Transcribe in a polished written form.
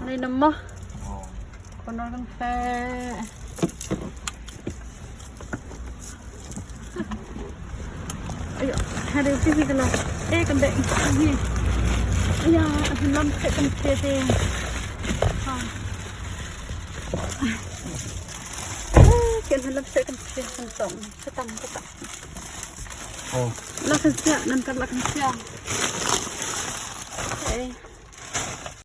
Nay nam maw? Kono kan fe. Ayo, hari si si kala. Eh kan dek ni. Aya, lam se kan te te. Ha. Kian lam se kan te kan tong. Satang ka ta. Oh. La kan sia, nan kar la kan sia. Eh.